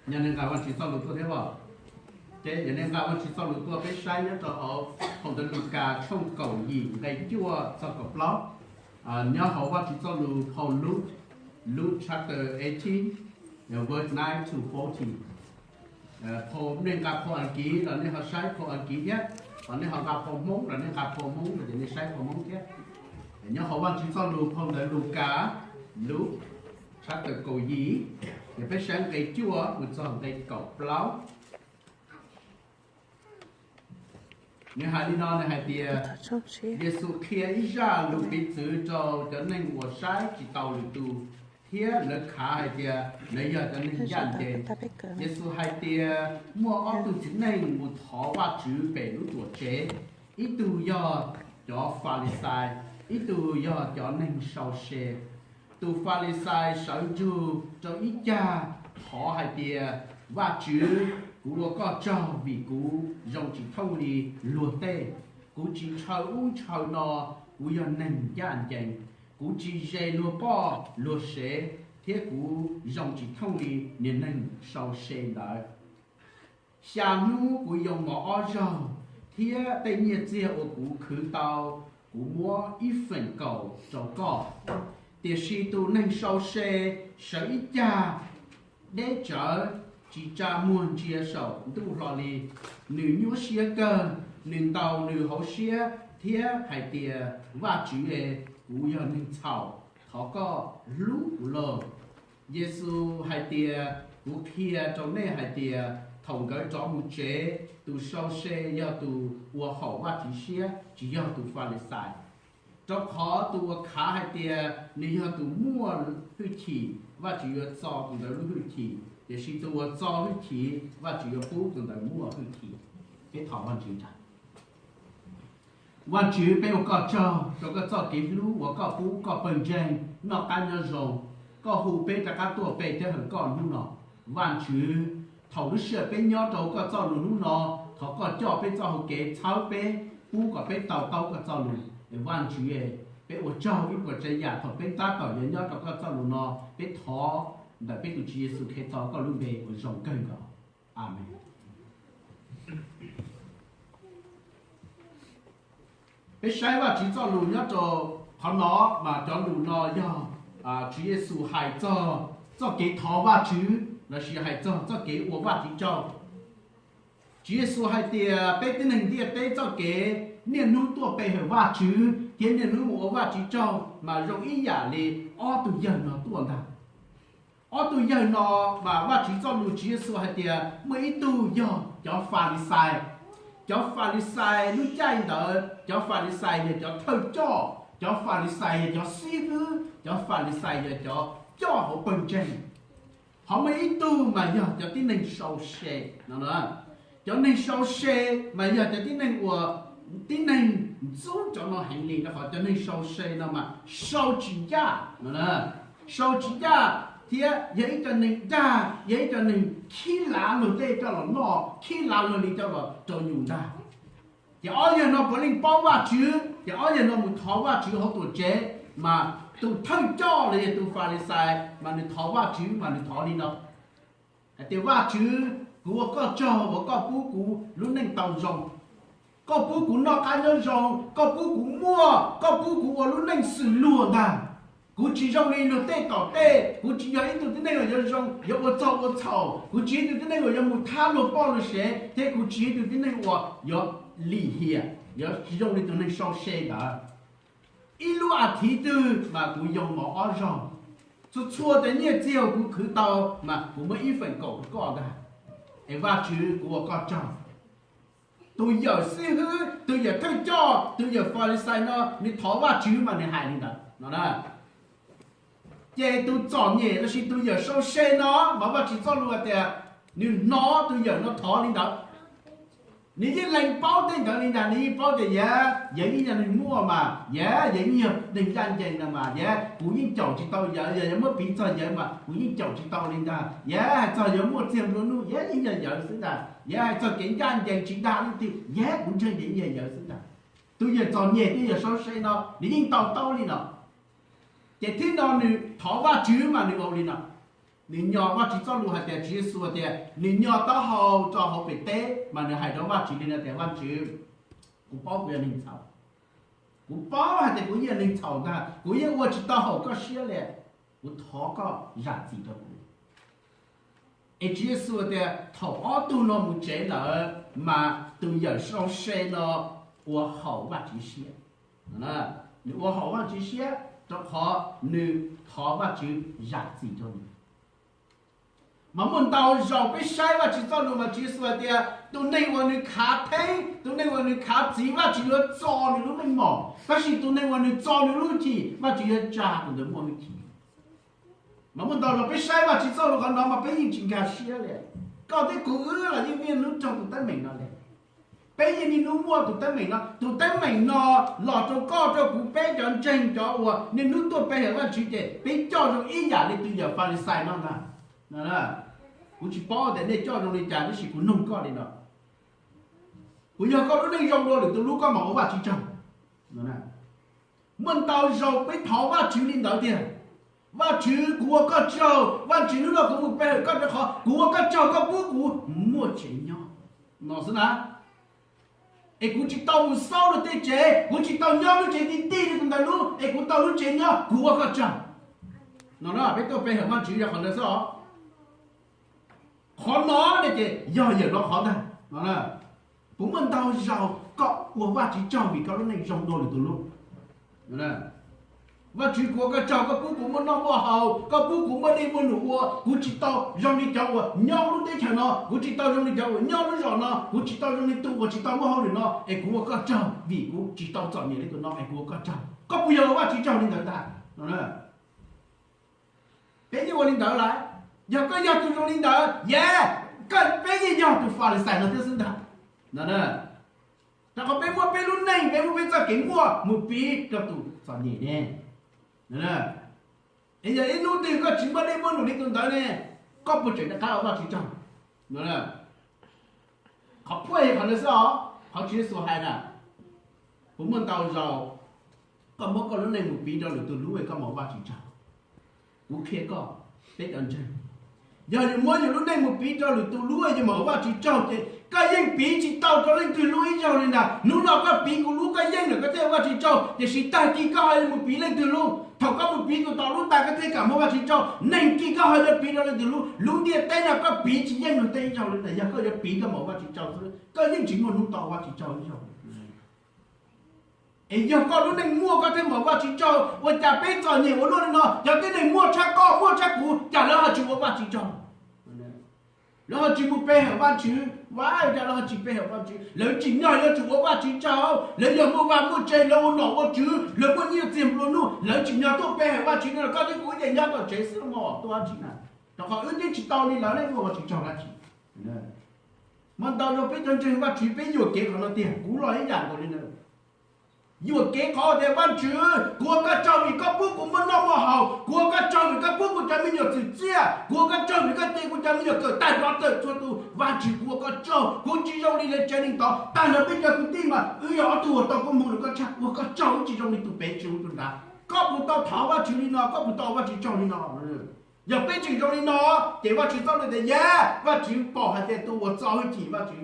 Yog nej nqa Vajtswv txoj lus tuaj thiab los? Ces yog nej nqa Vajtswv txoj lus tuaj, peb saib nyob rau hauv phau ntawv Lukas tshooj kaum yim nqe cuaj txog kaum plaub. Nyob hauv Vajtswv txoj lus phau Luke, Luke chapter eighteen, verse nine to fourteen. Phau nej nqa phau Askiv los nej ho saib phau Askiv thiab, ho nej ho nqa phau Hmoob los nej nqa phau Hmoob los ces nej saib phau Hmoob thiab. Nyob hauv Vajtswv txoj lus phau ntawv Lukas, Luke chapter kaum yim, ces peb saib nqe cuaj mus txog nqe kaum plaub. Nws hais li no, nws hais tias, Yexus qhia ib zaj lus piv txwv rau cov neeg uas saib tsis taus lwm tus thiab lawv khav hais tias lawv yog cov neeg ncaj ncees. Yexus hais tias muaj ob tug txiv neej mus thov Vajtswv pem lub tuam tsev. Ib tug yog cov Falixais, ib tug yog cov neeg sau se. Tus Falixais sawv ntsug rau ib cag thov hais tias, Vajtswv, kuv ua koj tsaug vim kuv zoo tsis thooj li luag tej. Kuv tsis ntshaw ub ntshaw no, kuv yog neeg ncaj ncees. Kuv tsis ze luag poj luag sev, thiab kuv zoo tsis thooj li niag neeg sau se ntawd. Xya hnub kuv yoo mov ob zaug, thiab tej nyiaj txiag uas kuv khwv tau, kuv muab ib feem kaum rau koj. Tiam sis tus neeg sau se sawv ib cag deb tsawv, tsis tsa muag ntsia saum ntuj hlo li. Nws nyuaj siab kawg, nws ntaus nws hauv siab thiab hais tias, Vajtswv e, kuv yog neeg txhaum, thov koj hlub kuv lauj. Yexus hais tias, Kuv qhia rau nej hais tias, thaum nkawd rov mus tsev, tus sau se yog tus uas haum Vajtswv siab, tsis yog tus Falixais. Rau qhov tus uas khav hais tias nws yog tus muaj hwj chim, Vajtswv yuav txo tus ntawd lub hwj chim, tiam sis tus uas txo hwj chim, Vajtswv yuav pub tus ntawd muaj hwj chim. Peb thov Vajtswv. Vajtswv, peb ua koj tsaug rau koj txoj kev hlub uas koj pub koj pawg ntseeg noj qab nyob zoo. Koj hu peb rov qab tuaj pe thiab hawm koj hnub no. Vajtswv, thaum lub sij hawm peb nyob rau koj txoj lus hnub no, thov koj coj peb txoj hau kev, txhawb peb, pub kom peb to taub koj txoj lus. Vajtswv, peb ua tsaug ib puas tsav yam thaum peb tab tom yuav nyob rau koj txoj lus no. Peb thov ntawm peb tus Tswv Yexus Khetos koj lub npe uas zoo kawg nkaus. Amees. Peb saib Vajtswv txoj lus nyob rau qhov no, mas cov lus no yog Tswv Yexus hais txog txoj kev thov Vajtswv lossis hais txog txoj kev ua Vajtswv tsaug. Tswv Yexus hais tias peb tib neeg ntiaj teb txoj kev niaj hnub tuaj pe hawm Vajtswv thiab niaj hnub mus ua Vajtswv tsaug mas zoo ib yam li ob tug yawg no tuaj ntag. Ob tug yawg no mas Vajtswv txoj lus Tswv Yexus hais tias muaj ib tug yog cov Falixais. Cov Falixais lub caij ntawd, cov Falixais yog cov thawj coj, cov Falixais yog cov xib hwb, cov Falixais yog cov coj hauv pawg ntseeg. Ho muaj ib tug mas yog cov tib neeg sau se no. Cov neeg sau se mas yog cov tib neeg uas, tib neeg ntxub cov no heev li, rau qhov cov neeg sau se no mas sau tsis ncaj no. Sau tsis ncaj thiab yog ib co neeg dag, yog ib co neeg khib lav luag tej coj los noj, khib lav luag li coj los rau yus ntag. Ces ob yawg no puav leej paub Vajtswv, ces ob yawg no mus thov Vajtswv hauv tuam tsev, mas tus thawj coj los yog tus Falixais mas nws thov Vajtswv mas nws thov li no hais tias, Vajtswv, kuv ua koj tsaug uas koj pub kuv lub neej tau zoo. Koj pub kuv noj qab nyob zoo, koj pub kuv muaj, koj pub kuv ua lub neej xws luag ntag. Kuv tsis zoo li luag tej tom tej, kuv tsis yog ib tug tib neeg uas yuav zoo, yuav ua txaug ua txhaum, kuv tsis yog ib tug tib neeg uas yuav mus thab luag poj luag sev, thiab kuv tsis yog ib tug tib neeg uas yuav lim hiam, yuav tsis zoo li tus neeg sau se ntawd. Ib lub as thiv twg mas kuv yoo mov ob zaug. Txhua txhua tej nyiaj txiag kuv khwv tau mas kuv muab ib feem kaum rau koj ntag. Es Vajtswv, kuv ua koj tsaug. Tus yawm xib hwb, tus yawm thawj coj, tus yawm Falixais no nws thov Vajtswv mas nws hais li ntawd no. Ces tus txom nyem lossis tus yawm sau se no mas Vajtswv txoj lus hais tias nws hnov tus yawm no thov li ntawd. Nws yeej lees paub tej ntawd li ntag, nws yeej paub tias yog, yog ib yam neeg muaj mas yog, yog ib yam neeg ncaj ncees no mas yog, kuv yeej caum tsis tau yawg, yog, yog muab piv txog yawg mas kuv yeej caum tsis tau li ntag. Yog hais txog yawg muaj txiag nplua nuj, yog ib yam yawg xwb ntag. Yog hais txog kev ncaj ncees tsis dag leej twg, yog kuv ntseeg tias ib yam yawg xwb ntag. Tus yawm txom nyem, tus yawm sau se no nws yeej to taub li no. Ces thib no nws thov Vajtswv mas nws ua li no. Nws nyo Vajtswv txoj lus hais tias, Tswv Yexus tias nws nyo taub hau rau hauv pem teb mas nws hais rau Vajtswv li no tias, Vajtswv, kuv paub kuv yog neeg txhaum, kuv paub hais tias kuv yog neeg txhaum ntag, kuv yeej ua tsis tau haum koj siab li, kuv thov koj zam txim rau kuv. Es Tswv Yexus tias thaum ob tug no mus tsev lawm mas tus yawm saub se no ua haum Vajtswv siab. Nws ua haum Vajtswv siab rau qhov nws thov Vajtswv zam txim rau nws. Mas muaj ntau zaus peb saib Vajtswv txoj lus mas Tswv Yexus hais tias tus neeg uas nws khav theeb, tus neeg uas nws khav txiv, Vajtswv yuav txo nws lub meej mom, tab sis tus neeg uas nws txo nws lub hwj chim, Vajtswv yuav tsa tus ntawd muaj hwj chim. Mas muaj ntau zaus peb saib Vajtswv txoj lus qhov no mas peb yeej tsis nkag siab li. Koj thiab kuv wb los yeej niaj hnub raug tus teeb meem no li. Peb yeej niaj hnub muaj tus teeb meem no. Tus teeb meem no los rau koj rau kuv peb cov ntseeg, cov uas niaj hnub tuaj pe hawm Vajtswv ces peb coj zoo ib yam li tus yawm Falixais no ntag. Kuv tsis paub tias nej coj zoo li cas tab sis kuv nug koj li no, puas yog koj lub neej zoo dua lwm tus lub koj mam ua Vajtswv tsaug? Muaj ntau zaus peb thov Vajtswv li ntawd tiag. Vajtswv, kuv ua koj tsaug, Vajtswv, hnub no kuv mus pe hawm koj rau qhov kuv ua koj tsaug koj pub kuv muaj tsev nyob no xwb na. Es kuv tsis tau mus xauj luag tej tsev, kuv tsis tau nyob lub tsev ti ti li tus ntawd lub, es kuv tau lub tsev nyob, kuv ua koj tsaug. No peb tuaj pe hawm Vajtswv yog qhov ntawd xwb os. Qhov no ne ces yog yawm no qhov ntag no. Puas muaj ntau zaus koj ua Vajtswv tsaug vim koj lub neej zoo dua lwm tus lub? Vajtswv, kuv ua koj tsaug, koj pub kuv muaj noj muaj haus, koj pub kuv muaj dej muaj num ua, kuv tsis tau zoo li cov uas nyob lub teb chaws no, kuv tsis tau zoo li cov uas nyob lub zos no, kuv tsis tau zoo li tus uas tsis tau muaj hauj lwm no, es kuv ua koj tsaug vim kuv tsis tau txom nyem li tus no, es kuv ua koj tsaug. Koj puas yog ua Vajtswv tsaug li ntawd ntag? Peb yeej ua li ntawd lawm. Yog koj yog tus zoo li ntawd, yog, koj, peb yeej yog tus Falixais no thiab xwb ntag. Rau qhov peb muab peb lub neej, peb muab peb txoj kev muaj mus piv rau tus txom nyem ne. Es yog ib hnub twg koj tsis muaj dej muaj num li tus ntawd ne, koj puas tseem rov qab ua Vajtswv tsaug? Qhov phuaj yog qhov ntawd xwb os, qhov Tswv Yexus hais na. Puas muaj ntau zaus koj muab koj lub neej mus piv rau lwm tus lub es koj mam ua Vajtswv tsaug? Kuv qhia koj, peb cov ntseeg, yog yus muab yus lub neej mus piv rau lwm tus lub es yus mam ua Vajtswv tsaug ces koj yeej piv tsis tau rau leej twg lub ib zaug li ntag. Hnub no koj piv kuv lub koj yeej lawm koj thiaj ua Vajtswv tsaug, tiam sis tag kis koj ho yuav mus piv leej twg lub? Thaum koj mus piv tus tod lub tas koj thiaj kam muaj Vajtswv tsaug. Neeg kis koj ho yuav piv rau leej twg lub? Lub ntiaj teb no koj piv tsis yeej luag tej ib zaug li ntag. Yog koj yuav piv koj mam ua Vajtswv tsaug xwb, koj yeej tsis muaj hnub tau ua Vajtswv tsaug ib zaug. Es yog koj lub neej muaj koj thiaj mam ua Vajtswv tsaug. Ua cas peb txom nyem ua luaj li no, cov tib neeg muaj tshaj koj muaj tshaj kuv cas lawv ho tsis ua Vajtswv tsaug? Lawv ho tsis mus pe hawm Vajtswv, ua cas lawv ho tsis pe hawm Vajtswv? Lawv tsim nyog yuav tsum ua Vajtswv tsaug. Lawv yog muaj vaj muaj tse, lawv ua nom ua tswv, lawv muaj nyiaj txiag nplua nuj, lawv tsim nyog tuaj pe hawm Vajtswv no los koj thiab kuv wb ces nyob tom tsev xwb mog, tuaj dab tsi na? Rau qhov wb twb tsis tau li lawv ne, ua Vajtswv tsaug dab tsi? Muaj ntau zaus peb cov ntseeg Vajtswv peb yuam kev qhov no tiag, kuv los ib yam nkaus li ntawd. Yuam kev qhov tias Vajtswv, kuv ua koj tsaug vim koj pub kuv muaj noj muaj haus, kuv ua koj tsaug vim koj pub kuv cov me nyuam txwm txiaj, kuv ua koj tsaug vim koj cia kuv cov me nyuam kawm tag nrho tawm txhua tus. Vajtswv, kuv ua koj tsaug, kuv tsis zoo li lawv tsev neeg tod. Tag nrho peb cov kwv tij mas wb yog ob tug uas tau koob hmoov rau koj tshaj, kuv ua koj tsaug, wb tsis zoo li tus pem tsis zoo li tus nrad. Koj puas tau thov Vajtswv li no? Koj puas tau ua Vajtswv tsaug li no? Yog peb tseem zoo li no, ces Vajtswv txoj lus tias yog Vajtswv pom hais tias tus uas txo hwj chim Vajtswv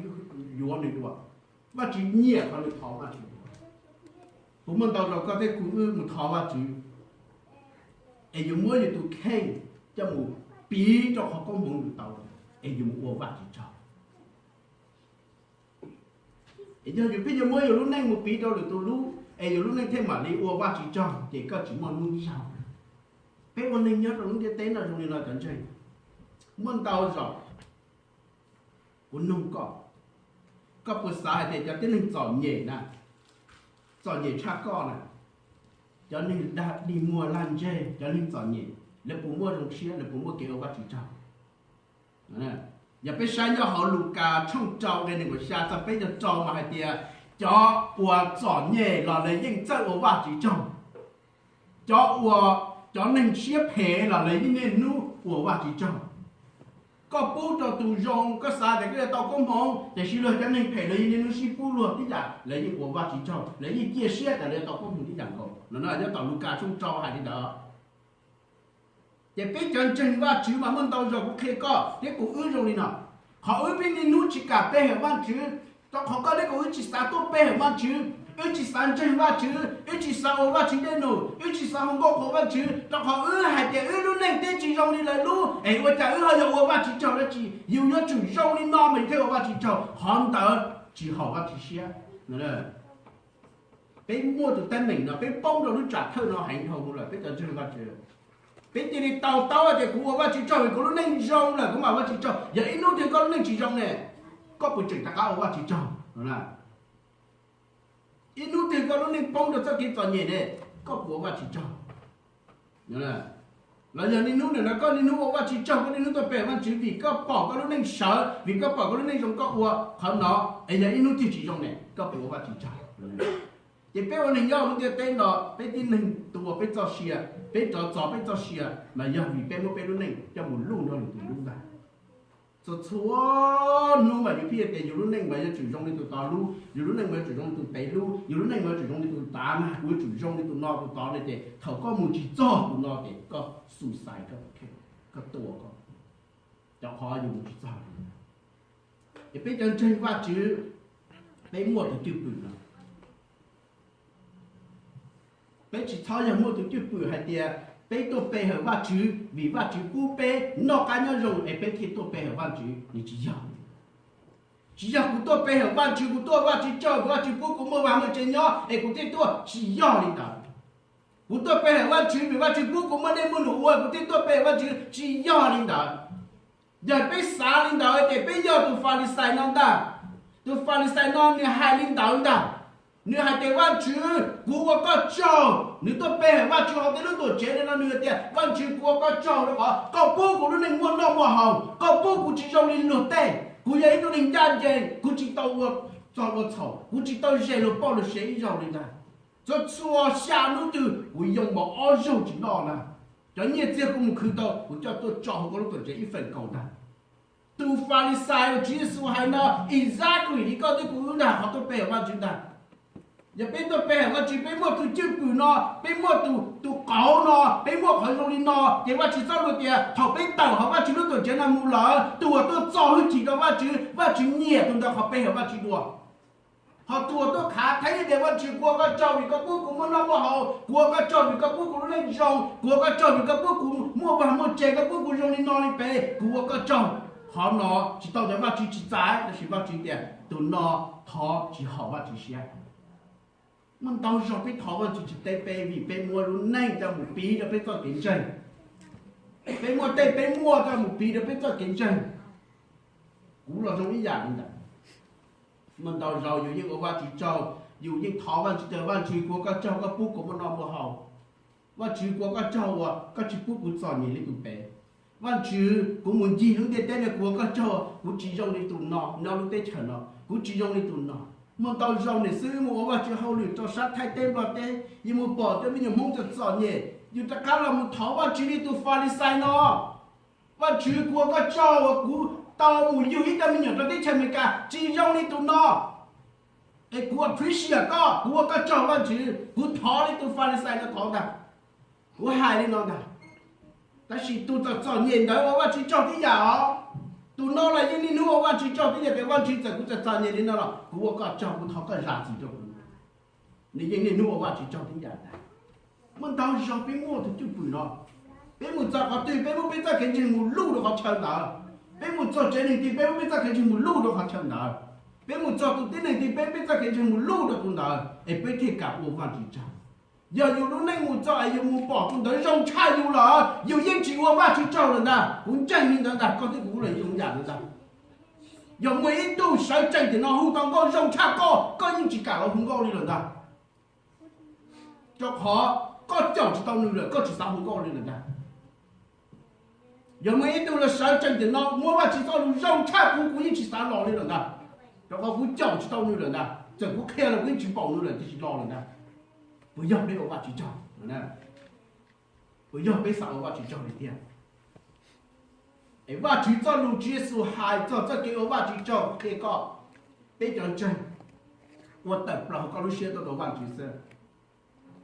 yuav nws dua, Vajtswv nyiam qhov nws thov Vajtswv dua. Puas muaj ntau zaus koj thiab kuv wb mus thov Vajtswv es yus muab yus tus kheej coj mus piv rau qhov koob hmoov yus tau es yus mus ua Vajtswv tsaug? Es yog yus pheej yuav muab yus lub neej mus piv rau lwm tus lub es yus lub neej thiaj mam li ua Vajtswv tsaug ces koj tsis muaj hnub zaug. Peb ua neeg nyob rau lub ntiaj teb no zoo li no cov ntseeg, muaj ntau zaus kuv nug koj, koj puas xav hais tias cov tib neeg txom nyem na, txom nyem tshaj koj na, cov neeg dag dig muag lag ntseg, cov neeg txom nyem, lawv puas muaj zoo siab, lawv puas muaj kev ua Vajtswv tsaug? Yog peb saib nyob hauv Lukas tshooj rau nqe nees nkaum xya txog peb caug rau mas hais tias cov uas txom nyem los lawv yeej txawj ua Vajtswv tsaug. Cov uas, cov neeg siab phem los lawv yeej niaj hnub ua Vajtswv tsaug. Koj pub rau tus zoo, koj xav tias koj yuav tau koob hmoov, tiam sis luag cov neeg phem lawv yeej niaj hnub sib pub luag tib yam, lawv yeej ua Vajtswv tsaug, lawv yeej cia siab tias lawv yuav tau koob hmoov tib yam nkaus no. Nyob tom Lukas tshooj rau hais li ntawd. Ces peb cov ntseeg Vajtswv mas muaj ntau zaus kuv qhia koj thiab kuv wb zoo li no. Qhov wb pheej niaj hnub tsis kam pe hawm Vajtswv, rau qhov koj thiab kuv wb tsis xav tuaj pe hawm Vajtswv, wb tsis xav ntseeg Vajtswv, wb tsis xav ua Vajtswv dej num, wb tsis xav hu nkauj qhuas Vajtswv, rau qhov wb hais tias wb lub neej twb tsis zoo li lawv lub es ua cas wb ho yuav ua Vajtswv tsaug dab tsi? Yus yuav tsum zoo li no mas yus thiaj ua Vajtswv tsaug, qhov ntawd tsis haum Vajtswv siab. Peb muaj tus teeb meem no, peb poob rau lub tsam thawj no heev dhau lawm, peb cov ntseeg Vajtswv. Peb cia li to taub tias kuv ua Vajtswv tsaug vim kuv lub neej zoo lawm kuv mam ua Vajtswv tsaug. Yog ib hnub twg koj lub neej tsis zoo ne, koj puas tseem rov qab ua Vajtswv tsaug? Ib hnub twg koj lub neej poob rau txoj kev txom nyem ne, koj puas ua Vajtswv tsaug? Los yog niaj hnub no koj niaj hnub ua Vajtswv tsaug, koj niaj hnub tuaj pe Vajtswv vim koj pom koj lub neej sawv, vim koj pom koj lub neej zoo koj ua qhov no, es yog ib hnub twg tsis zoo ne, koj puas ua Vajtswv tsaug? Ces peb ua neeg nyob lub ntiaj teb no, peb tib neeg tuav peb txoj sia, peb rov txog peb txoj sia, mas yog vim peb muab peb lub neej coj mus luj nrog lwm tus lub ntag. Txhua txhua hnub mas yus pheej tias yus lub neej mas yuav tsum zoo li tus tod lub, yus lub neej mas yuav tsum zoo li tus pem lub, yus lub neej mas yuav tsum zoo li tus tav na, kuv yuav tsum zoo li tus no tus tod ne, ces thaum koj mus tsis txog tus no ces koj suicide, koj tua koj, rau qhov yus mus tsis txog. Ces peb cov ntseeg Vajtswv, peb muaj tus cwj pwm no. Peb tsis txhob yog muaj tus cwj pwm hais tias peb tuaj pe hawm Vajtswv vim Vajtswv pub peb noj qab nyob zoo es peb thiaj tuaj pe hawm Vajtswv, nws tsis yog. Tsis yog kuv tuaj pe hawm Vajtswv, kuv tuaj Vajtswv tsaug, kuv Vajtswv pub kuv muaj vaj muaj tsev nyob es kuv thiaj tuaj, tsis yog li ntawd. Kuv tuaj pe hawm Vajtswv vim Vajtswv pub kuv muaj dej muaj num ua kuv thiaj tuaj pe hawm Vajtswv, tsis yog li ntawd. Yog peb xav li ntawd ces peb yog tus Falixais no ntag. Tus Falixais no nws hais li ntawd ntag. Nws hais tias Vajtswv, kuv ua koj tsaug. Nws tuaj pe hawm Vajtswv hauv tej lub tuam tsev no, nws tias Vajtswv, kuv ua koj tsaug rau qhov koj pub kuv lub neej muaj noj muaj haus, koj pub kuv tsis zoo li luag tej. Kuv yog ib tug neeg ncaj ncees, kuv tsis tau ua txog ua txhaum, kuv tsis tau zes luag poj luag sev ib zaug li ntag. Txhua txhua xya hnub twg kuv yoo npaum ob zaug tsis noj na. Cov nyiaj txiag kuv mus khwv tau kuv coj tuaj tso hauv koj lub tuam tsev ib feem kaum ntag. Tus Falixais uas Tswv Yexus hais no exactly li koj thiab kuv wb ntag, qhov tuaj pe hawm Vajtswv ntag. Yog peb tuaj pe hawm Vajtswv, peb muaj tus cwj pwm no, peb muaj tus, tus qauv no, peb muaj qhov zoo li no, ces Vajtswv txoj lus tias thaum peb tawm hauv Vajtswv lub tuam tsev no mus lawm, tus uas tuaj txo hwj chim rau Vajtswv, Vajtswv nyiam tus ntawd qhov pe hawm Vajtswv dua. Ho tus uas tuaj khav theeb tias Vajtswv, kuv ua koj tsaug vim koj pub kuv muaj noj muaj haus, kuv ua koj tsaug vim koj pub kuv lub neej zoo, kuv ua koj tsaug vim koj pub kuv muaj vaj muaj tsev, koj pub kuv zoo li no li pem, kuv ua koj tsaug. Qhov no tsis tau tias Vajtswv tsis txais, tab sis Vajtswv tias tus no thov tsis haum Vajtswv siab. Muaj ntau zaug peb thov Vajtswv tsis teb peb vim peb muab lub neej coj mus piv rau peb txoj kev ntseeg. Peb muab tej peb muaj coj mus piv rau peb txoj kev ntseeg. Kuv los zoo ib yam li ntawd. Muaj ntau zaus yus yeej ua Vajtswv tsaug, yus yeej thov Vajtswv tias Vajtswv, kuv ua koj tsaug koj pub kuv muaj noj muaj haus. Vajtswv, kuv ua koj tsaug uas koj tsis pub kuv txom nyem li tus pem. Vajtswv, kuv mus ncig lub ntiaj teb no kuv ua koj tsaug, kuv tsis zoo li tus no nyob lub teb chaws no, kuv tsis zoo li tus no. Muaj ntau zaus niam xwb mus ua Vajtswv hauj lwm rau sab Thaib teb Nplog teb, yus mus pom tej me nyuam Hmoob txom txom nyem, yus rov qab los mus thov Vajtswv li tus Falixais no. Vajtswv, kuv ua koj tsaug uas kuv tau mus yug ib co me nyuam rau teb chaws Amelikas tsis zoo li tus no. Es kuv appreciate koj, kuv ua koj tsaug Vajtswv, kuv thov li tus Falixais no thov ntag. Kuv hais li no ntag. Tab sis tus txom txom nyem ntawd ua Vajtswv tsaug tib yam os. Tus no los yeej niaj hnub ua Vajtswv tsaug tib yam tias Vajtswv, txawm kuv txom txom nyem li no los kuv ua koj tsaug, kuv thov koj zam txim rau kuv. Nws yeej niaj hnub ua Vajtswv tsaug tib yam ntag. Muaj ntau zaus peb muaj tus cwj pwm no, peb mus txog qhov twg peb muab peb txoj kev ntseeg mus luj rau qhov chaw ntawd. Peb mus txog tsev neeg twg peb muab peb txoj kev ntseeg mus luj rau qhov chaw ntawd. Peb mus txog tus tib neeg twg peb peb txoj kev ntseeg mus luj rau tus ntawd es peb thiaj kam ua Vajtswv tsaug. Yog yus lub neej mus txog es yus mus pom tus ntawd zoo tshaj yus lawm, yus yeej tsis ua Vajtswv tsaug lawm ntag. Kuv ntseeg li ntawd ntag, koj thiab kuv los zoo yam ntawd ntag. Yog muaj ib tug sawv tsees tiam no hu tau nkauj zoo tshaj koj, koj yeej tsis kam los hu nkauj li lawm ntag. Rau qhov koj caum tsis tau nws lawm, koj tsis xav hu nkauj li lawm ntag. Yog muaj ib tug los sawv tsees tiam no muab Vajtswv txoj lus zoo tshaj kuv, kuv yeej tsis xav los li lawm ntag. Rau qhov kuv caum tsis tau nws lawm ntag, txawm kuv qhia los kuv yeej tsis npaum nws lawm, tsis los lawm ntag. Puas yog peb ua Vajtswv tsaug? Puas yog peb xav ua Vajtswv tsaug li tiag? Es Vajtswv txoj lus, Tswv Yexus hais txog txoj kev ua Vajtswv tsaug qhia koj, peb cov ntseeg ua tawm plaws koj lub siab tuaj rau Vajtswv xwb.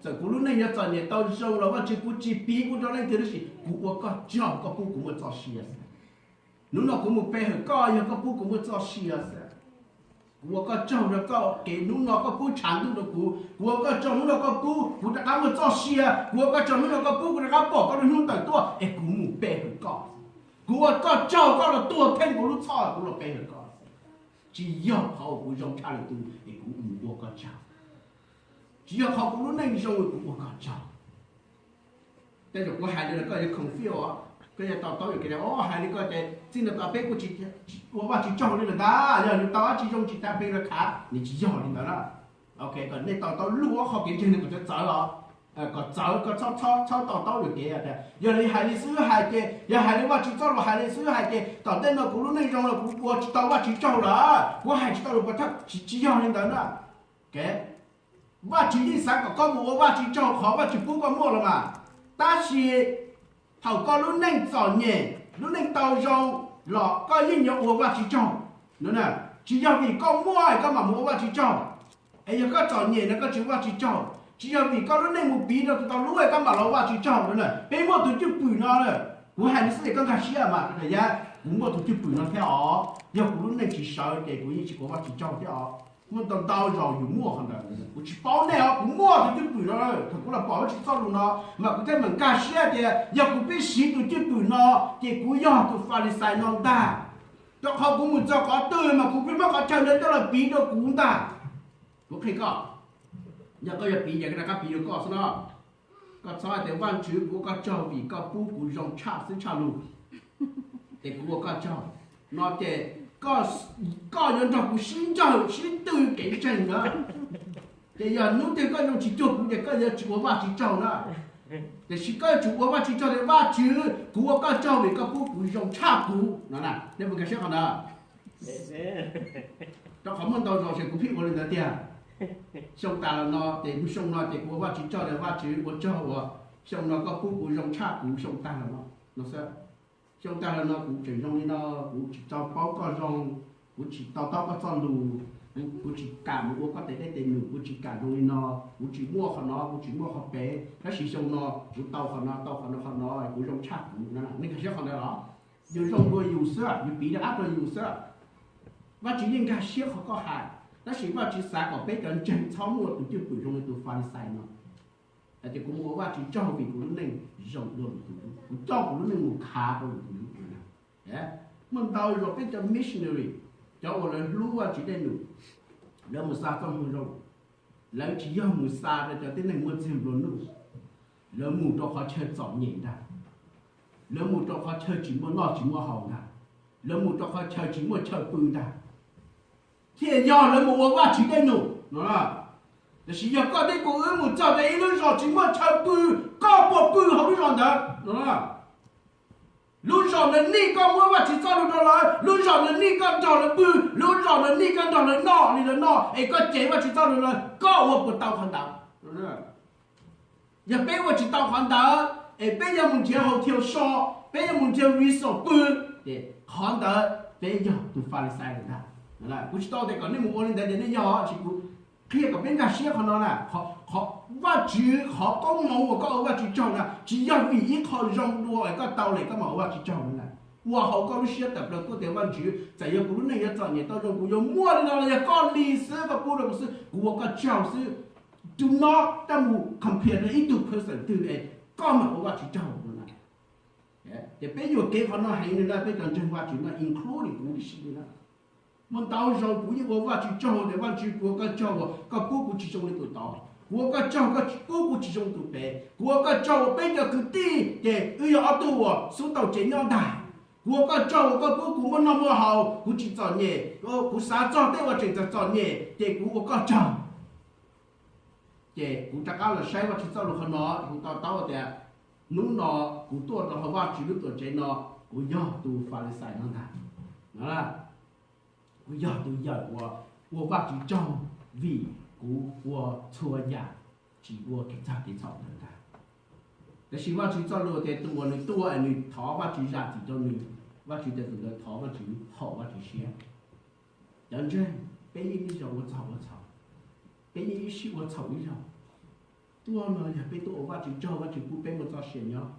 Txawm kuv lub neej yuav txom nyem tau zoo los Vajtswv, kuv tsis piv kuv rau leej twg tab sis kuv ua koj tsaug koj pub kuv muaj txoj sia xwb. Hnub no kuv mus pe hawm koj yog koj pub kuv muaj txoj sia xwb. Kuv ua koj tsaug rau koj kev hnub no koj pub tshav ntuj rau kuv, kuv ua koj tsaug hnub no koj pub kuv rov qab muaj txoj sia, kuv ua koj tsaug hnub no koj pub kuv rov qab pom koj lub hnub tawm tuaj es kuv mus pe hawm koj. Kuv ua koj tsaug koj los tuag theej kuv lub txhoj kuv los pe hawm koj. Tsis yog qhov uas kuv zoo tshaj lwm tus es kuv mus ua koj tsaug. Tsis yog qhov kuv lub neej zoo es kuv ua koj tsaug. Tej zaum kuv hais li los koj yuav confuse os, koj yuav to taub yuam kev tias o hais li koj ces txij no tau peb kuj tsis ua Vajtswv tsaug li lawm ntag, yog yus tau dab tsi zoo tsis tas peb los khav, nws tsis yog li ntawd na. Ok, kom nej to taub lub ob qho kev ntseeg no kom txawv txawv os, kom txawv koj txhob to taub yuam kev tias yog li hais li xwb hais ces, yog hais li Vajtswv txoj lus hais li xwb hais ces tom ntej no kuv lub neej zoo los kuv ua tsis tau Vajtswv tsaug lawm, kuv hais tsis tau lus pov thawj, tsis yog li ntawd na. Vajtswv yeej xav kom koj mus ua Vajtswv tsaug qhov Vajtswv pub koj muaj los mas, tab sis thaum koj lub neej txom nyem lub neej tau zoo los koj yeej yuav ua Vajtswv tsaug. Tsis yog vim koj muaj es koj mam mus ua Vajtswv tsaug, es yog koj txom nyem no koj tsis ua Vajtswv tsaug. Tsis yog vim koj lub neej mus piv rau tus tau hlub es koj mam los ua Vajtswv tsaug na. Peb muaj tus cwj pwm no lawm, kuv hais li xwb es koj nkag siab mas, yog kuv muaj tus cwj pwm no thiab os, yog kuv lub neej tsis sawv ces kuv yeej tsis ua Vajtswv tsaug thiab os. Muaj ntau ntau zaus yus muaj qhov ntawd, kuv tsis paub nej os, kuv muaj tus cwj pwm no. Thaum kuv los pom Vajtswv txoj lus no mas kuv thiaj mam nkag siab tias yog kuv pheej siv tus cwj pwm no ces kuv yog tus Falixais no ntag. Rau qhov kuv mus txog qhov twg mas kuv pheej muab qhov chaw ntawd coj los piv rau kuv ntag. Kuv qhia koj, yog koj yuav piv ces koj rov qab piv rau koj xwb no. Koj txhob hais tias Vajtswv, kuv ua koj tsaug vim koj pub kuv zoo tshaj xwb tshaj lus, ces kuv ua koj tsaug no ces koj yuav nrog kuv sib ntsawj sib tw kev ntseeg na. Ces yog hnub twg koj zoo tsis cuag kuv ces koj yuav tsis ua Vajtswv tsaug na. Tiam sis koj yuav tsum ua Vajtswv tsaug tias Vajtswv, kuv ua koj tsaug vim koj pub kuv zoo tshaj kuv no. Nej puas nkag siab qhov ntawd? Rau qhov muaj ntau zaus ces kuv pheej ua li ntawd tiag. Xyoo tas los no ces, xyoo no ces kuv ua Vajtswv tsaug tias Vajtswv ua tsaug uas xyoo no koj pub kuv zoo tshaj kuv xyoo tag los no no xwb. Xyoo tag los no kuv tseem zoo li no, kuv tsis tau paub koj zoo, kuv tsis to taub koj txoj lus, kuv tsis kam mus ua koj tes dej tes num, kuv tsis kam zoo li no, kuv tsis muaj qhov no, kuv tsis muaj qhov pem, tab sis xyoo no kuv tau qhov no, tau qhov no, qhov no kuv zoo tshaj kuv no. Nej nkag siab qhov ntawd los? Yus zoo dua yus xwb, yus piv rov qab rau yus xwb. Vajtswv yeej nkag siab qhov koj hais, tab sis Vajtswv xav kom peb cov ntseeg txhob muaj tus cwj pwm zoo li tus Falixais no. Hais tias kuv mus ua Vajtswv tsaug vim kuv lub neej zoo dua lwm tus, kuv coj kuv lub neej mus khav rau lwm tus. Muaj ntau zaus peb cov missionary, cov uas lawv hlub Vajtswv dej num, lawv mus xa txoj moo zoo, lawv tsis yog mus xa rau cov tib neeg muaj txiag nplua nuj, lawv mus rau qhov chaw txom nyem ntag, lawv mus rau qhov chaw tsis muaj noj tsis muaj haus ntag, lawv mus rau qhov chaw tsis muaj chaw pw ntag, thiaj yog lawv mus ua Vajtswv dej num no. Tiam sis yog koj thiab kuv wb mus txog rau ib lub zos tsis muaj chaw pw, koj puas pw hauv lub zos ntawd no? Lub zos ntawd nej koj muab Vajtswv txoj lus rau lawv, lub zos ntawd nej koj nrog lawv pw, lub zos ntawd nej koj nrog lawv noj li lawv noj, es koj cev Vajtswv txoj lus rau lawv, koj ua puas tau qhov ntawd? Yog peb ua tsis tau qhov ntawd es peb yuav mus nrhiav hotel so, peb yuav mus nrhiav resort pw, ces qhov ntawd peb yog tus Falixais lawm ntag. Kuv tsis tau tias kom nej mus ua li ntawd ces nej yog, tab sis kuv qhia kom peb nkag siab qhov no na. Qhov, Vajtswv qhov koob hmoov uas koj ua Vajtswv tsaug na tsis yog vim ib qho zoo dua es koj tau lawm koj mam ua Vajtswv tsaug na. Ua hauv koj lub siab tawm plaws tuaj tias Vajtswv, txawm yog kuv lub neej yuav txom nyem tau zoo, kuv yuav muaj li no los yog koj li xwb, koj pub rau kuv xwb, kuv ua koj tsaug xwb. Do not, coj mus compare rau ib tug person twg es koj mam ua Vajtswv tsaug no na. Ces peb yuam kev qhov no heev li na, peb cov ntseeg Vajtswv no including kuv tib si li na. Muaj ntau zaus kuv yeej ua Vajtswv tsaug tias Vajtswv, kuv ua koj tsaug uas koj pub kuv tsis zoo li tus tod, kuv ua koj tsaug koj pub kuv tsis zoo tus pem, kuv ua koj tsaug uas peb cov kwv tij ces wb yog ob tug uas xub tau tsev nyob ntag. Kuv ua koj tsaug uas koj pub kuv muaj noj muaj haus, kuv tsis txom nyem, kuv xav txog tej uas tseem txom txom nyem ces kuv ua koj tsaug. Ces kuv rov qab los saib Vajtswv txoj lus qhov no, kuv to taub tias hnub no kuv tuaj rau hauv Vajtswv lub tuam tsev no, kuv yog tus Falixais no ntag. Kuv yog tus yawm uas ua Vajtswv tsaug vim kuv ua txhua yam tsis ua kev txhawj kev txhaum ntawd ntag. Tab sis Vajtswv txoj lus tias tus uas nws tuaj es nws thov Vajtswv zam txim rau nws, Vajtswv tias tus ntawd thov Vajtswv haum Vajtswv siab. Cov ntseeg, peb yeej ib zaug ua txhaum ua txhaum, peb yeej ib sij ua txhaum ib zaug. tuaj no yog peb tuaj ua Vajtswv tsaug, Vajtswv pub peb muaj txoj sia nyob.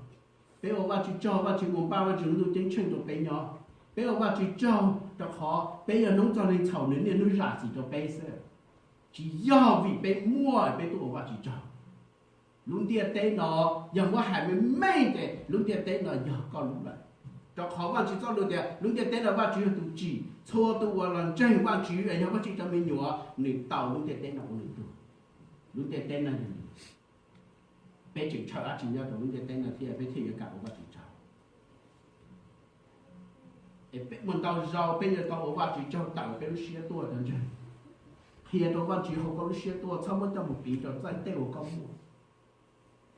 Peb ua Vajtswv tsaug, Vajtswv ua npaj, Vajtswv ntuj ceeb tsheej rau peb nyob. Peb ua Vajtswv tsaug rau qhov peb yog noob txog neeg txhaum, nws niaj hnub zam txim rau peb xwb. Tsis yog vim peb muaj peb tuaj ua Vajtswv tsaug. Lub ntiaj teb no, yog muab hais meej meej ces lub ntiaj teb no yog koj lub lawm. Rau qhov Vajtswv txoj lus tias lub ntiaj teb no Vajtswv yog tus tsim, txhua tus uas los ntseeg Vajtswv es yog Vajtswv cov me nyuam, nws tau lub ntiaj teb no ua nws tug. Lub ntiaj teb no yog nws. Peb tseem ntshaw dab tsi nyob rau lub ntiaj teb no thiab peb thiaj yuav kam ua Vajtswv tsaug? Muaj ntau zaus peb yuav tau ua Vajtswv tsaug tawm peb lub siab tuaj cov ntseeg. Qhia rau Vajtswv hauv koj lub siab tuaj, txhob muab coj mus piv rau txoj tej uas koj muaj.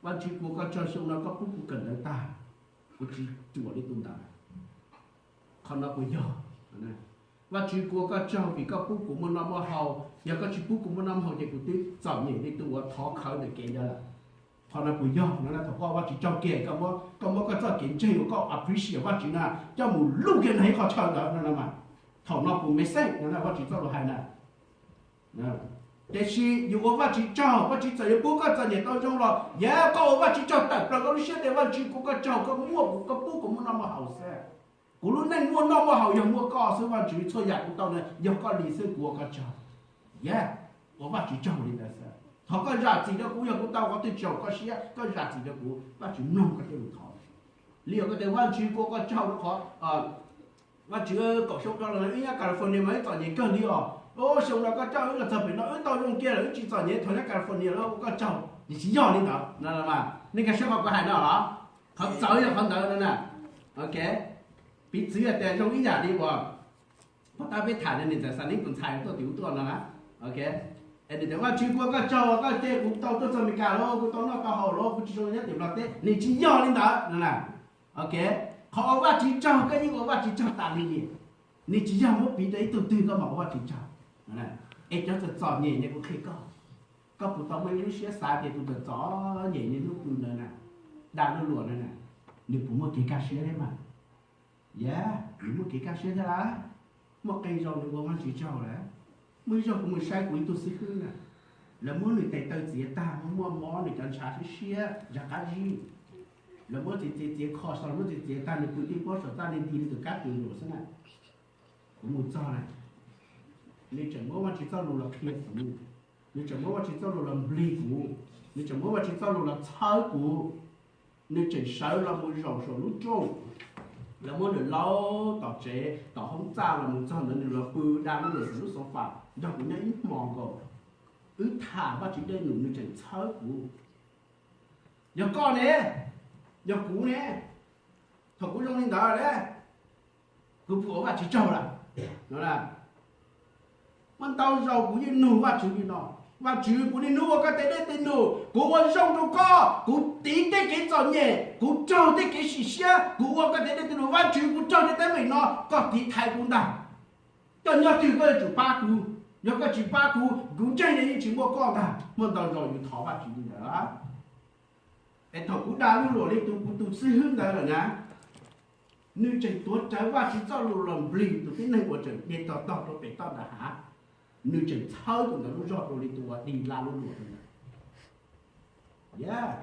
Vajtswv, kuv ua koj tsaug xyoo no koj pub kuv kawm ntawv tag, kuv tsis ruam li tus ntawd. Qhov no puas yog? Vajtswv, kuv ua koj tsaug vim koj pub kuv muaj noj muaj haus, yog koj tsis pub kuv muaj noj muaj haus ces kuv twb txom nyem li tus uas thov khawv ntawm kev ntawd lawm. Qhov no puas yog? No thaum koj ua Vajtswv tsaug kiag, koj muab koj txoj kev ntseeg uas koj appreciate Vajtswv na coj mus luj kiag nag ib qho chaw ntawd no mas, thaum no puas make sense? No Vajtswv txoj lus hais na. Tiam sis yus ua Vajtswv tsaug, Vajtswv txawm yuav pub koj txom nyem tau zoo los yog koj ua Vajtswv tsaug tawm plaws koj lub siab tias Vajtswv, kuv ua koj tsaug, koj muaj kuv, koj pub kuv muaj noj muaj haus xwb. Kuv lub neej muaj noj muaj haus yog muaj koj xwb Vajtswv, txhua yam kuv tau na yog koj li xwb, kuv ua koj tsaug. Yog ua Vajtswv tsaug li ntawd xwb. Thov koj zam txim rau kuv yog kuv tau qhov twg tsis haum koj siab, koj zam txim rau kuv. Vajtswv mloog koj tej lus thov. Li uas koj tias Vajtswv, kuv ua koj tsaug rau qhov Vajtswv, kaum xyoo dhau los wb nyob California mas wb txom nyem kawg li os. Xyoo no koj coj wb los txog pem no wb tau zoo kiag lawm, wb tsis txom nyem thaum nyob California lawm, ua koj tsaug. Nws tsis yog li ntawd no. Nej nkag siab qhov kuv hais no los? Qhov txawv yog qhov ntawd no na. Ok, piv txwv tias zoo ib yam li uas pov tab peb tham nws txawm xa neb tus ntxhais tuaj tim ub tuaj no na. Ok, nws tias Vajtswv, kuv ua koj tsaug, koj ces kuv tau tuaj txog Amelikas lawm, kuv tau noj tau haus lawm, kuv tsis zoo nyob tim Nplog teb. Nws tsis yog li ntawd no na. Ok, qhov ua Vajtswv tsaug koj yeej ua Vajtswv tsaug tas li li. Nws tsis yog muab piv rau ib tug twg koj mam ua Vajtswv tsaug. Es cov txom txom nyem ne, kuv qhia koj, koj puas tau muaj ib lub siab xav tias tus txom txom nyem niaj hnub pw ntawd na, dag luj luam ntawd na, nws puas muaj kev kaj siab thiab mas? Yog, nws muaj kev kaj siab thiab lawm. Muaj qee zaus nws ua Vajtswv tsaug lawm. Muaj ib zaug kuv mus saib kuv ib tug xib hwb na, lawv muab nws tes taw txiav tag, muaj mob, nws cov ntshav siab siab ntshav qab zib. Lawv muab txiav txiav txiav kho, lawv muab txiav txiav tag nws pw tib pob saum txaj nti nti li tus kab tw luam xwb na. Kuv mus txog na, nws tseem muab Vajtswv txoj lus los qhia kuv, nws tseem muab Vajtswv txoj lus los nplig kuv, nws tseem muab Vajtswv txoj lus los txhawb kuv. Nws tseem sawv los mus zaum saum lub rooj, lawv muab nws laub tom tsev tom hoob txaj los mus txog ntawd nws los pw dag luj luam saum lub sofa nrog kuv nyob ib hmo nkaus. Wb tham Vajtswv dej num nws tseem txhawb kuv. Yog koj ne? Yog kuv ne? Thaum kuv zoo li ntawd ne, kuv puas ua Vajtswv tsaug lawm? Muaj ntau zaus kuv yeej nug Vajtswv li no, Vajtswv, kuv niaj hnub ua koj tej dej tej num, kuv ua zoo rau koj, kuv tiv tej kev txom nyem, kuv raug tej kev sim siab, kuv ua koj tej dej tej num, Vajtswv, kuv raug tej teeb meem no, koj tiv thaiv kuv ntag. Koj nyob twg koj yuav tsum pab kuv, yog koj tsis pab kuv, kuv ntseeg yeej tsis muaj koj ntag. Muaj ntau zaus yus thov Vajtswv li ntawd. Es thaum kuv dag luj luam li tus kuv tus xib hwb ntawd lawm na, nws tseem tuav rawv Vajtswv txoj lus los nplig tus tib neeg uas tseem de tog tog rau pem toj nram hav. Nws tseem txhawb tus ntawd lub zog dua li tus uas dig lag luj luam ntawd.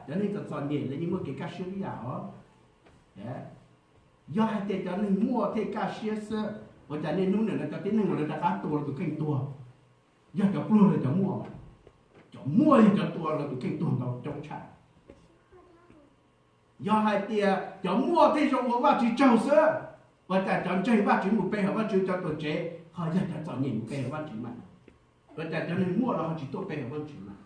Cov neeg txom txom nyem lawv yeej muaj kev kaj siab ib yam os. Yog hais tias cov neeg muaj thiaj kaj siab xwb, ua cas niaj hnub nim no cov tib neeg uas lawv rov qab tua lawv tus kheej tuag yog cov pluag los cov muaj? Cov muaj yog cov tua lawv tus kheej tuag ntau coob tshaj. Yog hais tias cov muaj thiaj zoo ua Vajtswv tsaug xwb, ua cas cov ntseeg Vajtswv mus pe hawm Vajtswv cov tuam tsev ho yog cov txom nyem mus pe hawm Vajtswv mas? Ua cas cov neeg muaj los ho tsis tuaj pe hawm Vajtswv mas?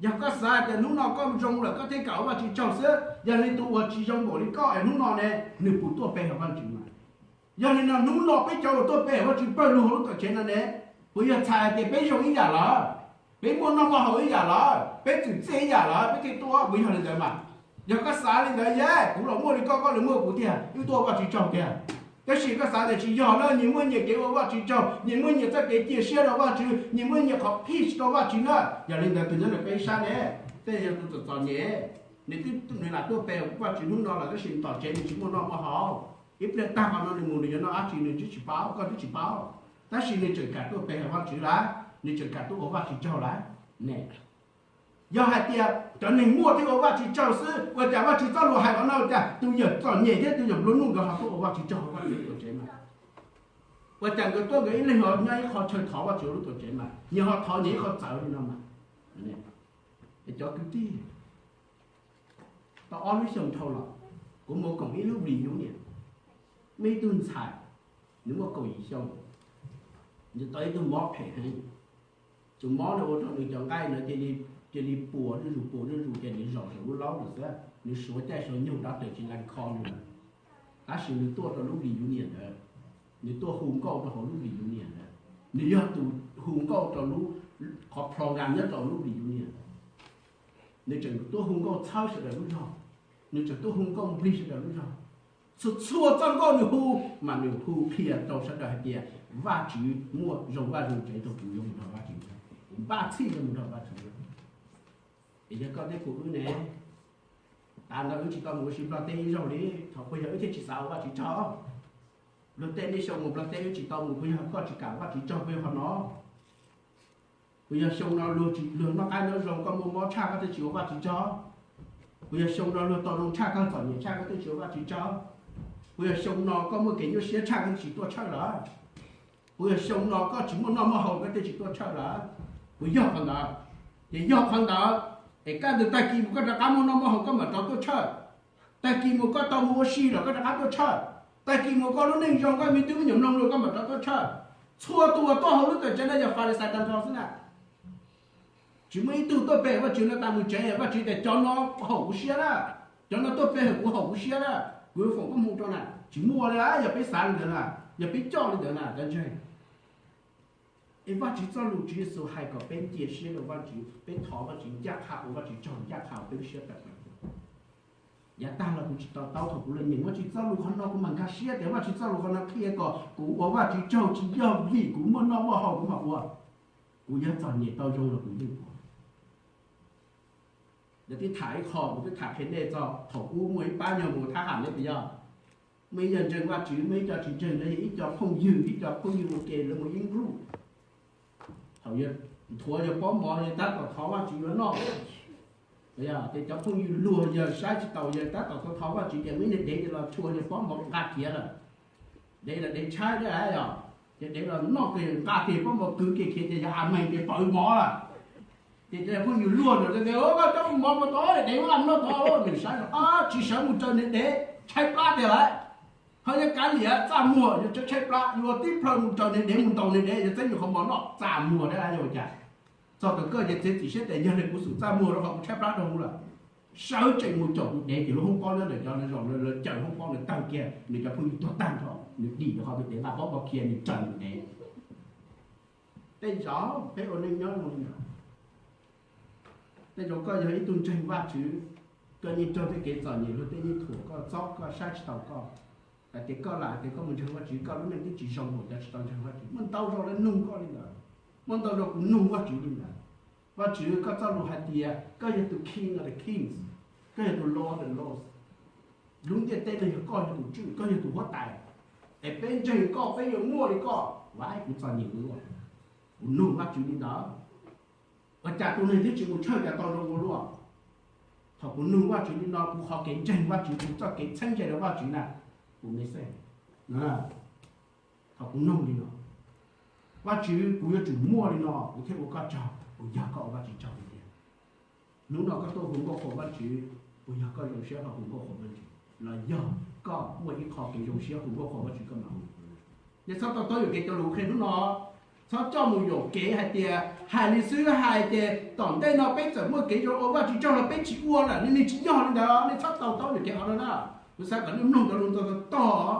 Yog koj xav tias hnub no koj zoo lawm koj thiaj kam ua Vajtswv tsaug xwb, yog li tus uas tsis zoo npaum li koj es hnub no ne, nws puas tuaj pe hawm Vajtswv mas? Yog li no hnub no peb cov uas tuaj pe hawm Vajtswv pawg lug hauv lub tuam tsev no ne, puas yog txhais hais tias peb zoo ib yam lawm, peb muaj noj muaj haus ib yam lawm, peb txwm txiaj ib yam lawm peb thiaj tuaj, puas yog li ntawd mas? Yog koj xav li ntawd, yog kuv los muaj li koj, koj los muaj kuv tiag, wb tuaj ua Vajtswv tsaug tiag. Tab sis koj xav tias tsis yog na, nyias muaj nyias kev ua Vajtswv tsaug, nyias muaj nyias txoj kev cia siab rau Vajtswv, nyias muaj nyias qhov peace rau Vajtswv na. Yog li ntawd tus nyob ntawm peb sab ne, tej yog tus txom txom nyem, nws twb nws lam tuaj pe Vajtswv hnub no lawm tab sis tom tsev nws tsis muaj noj muaj haus. Ib pliag tag qhov no nws mus nws yuav noj dab tsi nws twb tsis paub, koj twb tsis paub. Tab sis nws tseem kam tuaj pe hawm Vajtswv lawm, nws tseem kam tuaj ua Vajtswv tsaug lawm ne. Yog hais tias cov neeg muaj thiab ua Vajtswv tsaug xwb, ua cas Vajtswv txoj lus hais qhov no ua cas tus yawm txom nyem thiab tus yawm nplua nuj nkawd ho tuaj ua Vajtswv tsaug hauv Vajtswv lub tuam tsev mas? Ua cas nkawd tuaj nkawd ib leeg ho nyob ib qho chaw thov Vajtswv lub tuam tsev mas, nyias ho thov nyias ib qho txawv li no mas? Cov kwv tij, tau ob lub xyoo dhau los, kuv mus koom ib lub reunion, muaj ib tug ntxhais, nws muaj kaum yim xyoo, nws tau ib tug mob phem heev. Tus mob no ua rau nws cov nqaij no cia li puas zuj zus puas zuj zus ces nws zaum saum lub laub lawm xwb, nws suav caij suav nyoog dab tsi tsis lees kho nws lawm. Tab sis nws tuaj rau lub reunion ntawd, nws tuaj hu nkauj rau hauv lub reunion ntawd, nws yog tus hu nkauj rau lub, qhov program nyob rau lub reunion ntawd. Nws tseem tuaj hu nkauj txhawb sawv daws lub zog, nws tseem tuaj hu nkauj nplig sawv daws lub zog. Txhua txhua txoj nkauj nws hu, mas nws hu qhia rau sawv daws hais tias Vajtswv muaj zoo vaj zoo tsev rau kuv yuav mus nrog Vajtswv, kuv npaj txhij yuav mus nrog Vajtswv. Es yog koj thiab kuv wb ne, tas ntawd wb tsis tau mus ua si Nplog teb ib zaug li, thaum puas yog wb thiaj tsis xav ua Vajtswv tsaug? Luag tej nej xyoo mus Nplog teb wb tsis tau mus, puas yog koj tsis kam ua Vajtswv tsaug, puas yog qhov no? Puas yog xyoo no luag tsis, luag noj qab nyob zoo, koj muaj mob tshaj koj thiaj tsis ua Vajtswv tsaug? Puas yog xyoo no luag tau zoo tshaj koj txom nyem tshaj koj thiaj tsis ua Vajtswv tsaug? Puas yog xyoo no koj muaj kev nyuaj siab tshaj koj thiaj tsis tuaj church lawm? Puas yog xyoo no koj tsis muaj noj muaj haus koj thiaj tsis tuaj church lawm? Puas yog qhov ntawd? Ces yog qhov ntawd, es kaj ntug tag kis mus koj rov qab muaj noj muaj haus koj mam rov tuaj church. Tag kis mus koj tau mus ua si los koj rov qab tuaj church. Tag kis mus koj lub neej zoo koj me tub me nyuam mloog lus koj mam rov tuaj church. Txhua tus uas tuaj hauv lub tuam tsev no yog Falixais tag nrho xwb na. Tsis muaj ib tug tuaj pe Vajtswv no tas mus tsev, Vajtswv tias cov no haum kuv siab na, cov no tuaj pe hawm kuv haum kuv siab na, kuv yuav foom koob hmoov rau na. Tsis muaj li. Yog peb xav li ntawd na, yog peb coj li ntawd na cov ntseeg, es Vajtswv txoj lus Tswv Yexus hais kom peb cia siab rau Vajtswv, peb thov Vajtswv ncaj qha ua Vajtswv tsaug, ncaj qha ua peb lub siab tawm plaws. Yav tag los kuv tsis to taub, thaum kuv los nyeem Vajtswv txoj lus qhov no kuv mam nkag siab tias Vajtswv txoj lus qhov no qhia kom kuv ua Vajtswv tsaug tsis yog vim kuv muaj noj muaj haus kuv mam ua, kuv yog txom nyem tau zoo los kuv yeej ua. Yog twb tham ib qho, kuv twb tham qhia nej txog thaum ub muaj ib pab nyuag mus thab ham ne puas yog? Muaj ib co ntseeg Vajtswv, muaj ib co tsis ntseeg, lawv yog ib co phooj ywg, ib co phooj ywg ua ke lawv mus ib nruj. Thaum nthuav yawg pob mov yawg tab tom thov Vajtswv yuav noj. Ces cov phooj ywg luag yawg saib tsis taus, yawg tab tom thov Vajtswv ces muaj ib niag dev los tshua yawg pob mov nqa kiag lawm. Dev los dev tshaib thiab yog, ces dev los noj kiag nqa kiag pob mov kwv kiag khiav ces yawg a meeg ces pawv mov lawm. Ces cov phooj ywg luag ntawd tias, Koj coj mov mus tod, dev ua noj tod. Nws saib tsis sawv mus raws niag dev, tshaib plab tiag lawm. Ho yog kav liam txaj muag yog tshaib plab, yuav tib plhaw mus raws niag dev mus ntaus niag dev, yog txeeb yus qhov mov noj txaj muag thiab yog ua cas? Txog thaum kawg ces txiav txim siab tias yog li kuv xum txaj muag rau qhov kuv tshaib plab rau hauv lawm. Sawv tsees mus caum tus dev ces lub hoob pob nyob ntawm cov no zaum lawv caum hoob pob nws tawg kiag, nws cov phooj ywg tuag tag nrho, nws dim rau qhov tus dev nqa pob mov khiav nws raws tus dev. Tej zaum peb ua neej nyob zoo li ntawd, tej zaum koj yog ib tug ntseeg Vajtswv, koj yeej raug tej kev txom nyem, luag tej yeej thuam koj, txob koj, saib tsis taus koj, hais tias koj lam hais tias koj mus ntseeg Vajtswv, koj lub neej twb tsis zoo npaum cov tsis tau ntseeg Vajtswv. Muaj ntau zaus lawv nug koj li ntawd, muaj ntau zaus kuv nug Vajtswv li ntawd. Vajtswv, koj txoj lus hais tias koj yog tus King of the Kings, koj yog tus Lord of the Lords. Lub ntiaj teb no yog koj yog tus tswj, koj yog tus huab tais, es peb ntseeg koj peb yuav muaj li koj. Vaib, kuv txom nyem ua luaj, kuv nug Vajtswv li ntawd. Ua cas tus neeg twb tsis mus church cas tau zoo ua luaj? Thaum kuv nug Vajtswv li no, kuv qhov kev ntseeg Vajtswv, kuv txoj kev txheeb ze rau Vajtswv na, kuv me xej. Thaum kuv nug li no, Vajtswv, kuv yuav tsum muaj li no kuv thiaj ua koj tsaug, kuv yog koj ua Vajtswv tsaug li tiag. Hnub no koj tuaj hu nkauj qhuas Vajtswv, puas yog koj zoo siab koj hu nkauj qhuas Vajtswv, los yog koj muaj ib qho kev zoo siab hu nkauj qhuas Vajtswv koj mam hu? Nej txhob to taub yuam kev cov lus qhia hnub no. Txhob coj mus yuam kev hais tias hais li xwb hais tias tom ntej no peb txawm muaj kev zoo ua Vajtswv tsaug los peb tsis ua lawm, nej tsis yog li ntawd, nej txhob to taub yuam kev qhov no na. Kuv xav kom nej mloog cov lus ntau tog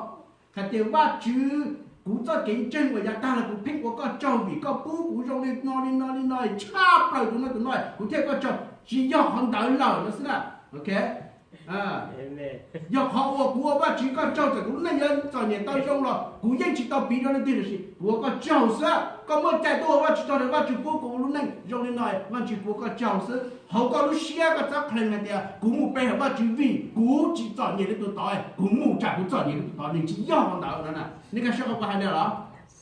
hais tias Vajtswv, kuv txoj kev ntseeg uas yav tag los kuv pheej ua koj tsaug vim koj pub kuv zoo li no li no li no tshaj plaws tus no tus no, kuv thiaj ua koj tsaug, tsis yog qhov ntawd lawm no xwb na. Ok, yog qhov uas kuv ua Vajtswv koj tsaug, txawm kuv lub neej yuav txom nyem tau zoo los kuv yeej tsis tau piv rau leej twg los sis kuv ua koj tsaug xwb. Koj muaj cai tuaj ua Vajtswv tsaug, Vajtswv pub kuv lub neej zoo li no, Vajtswv, kuv ua koj tsaug xwb. Hauv koj lub siab koj txhob qhia hais tias kuv mus pe hawm Vajtswv vim kuv tsis txom nyem li tus tod, kuv mus tsam kuv txom nyem li tus tod, nws tsis yog qhov ntawd no na. Nej nkag siab qhov kuv hais ntawd los?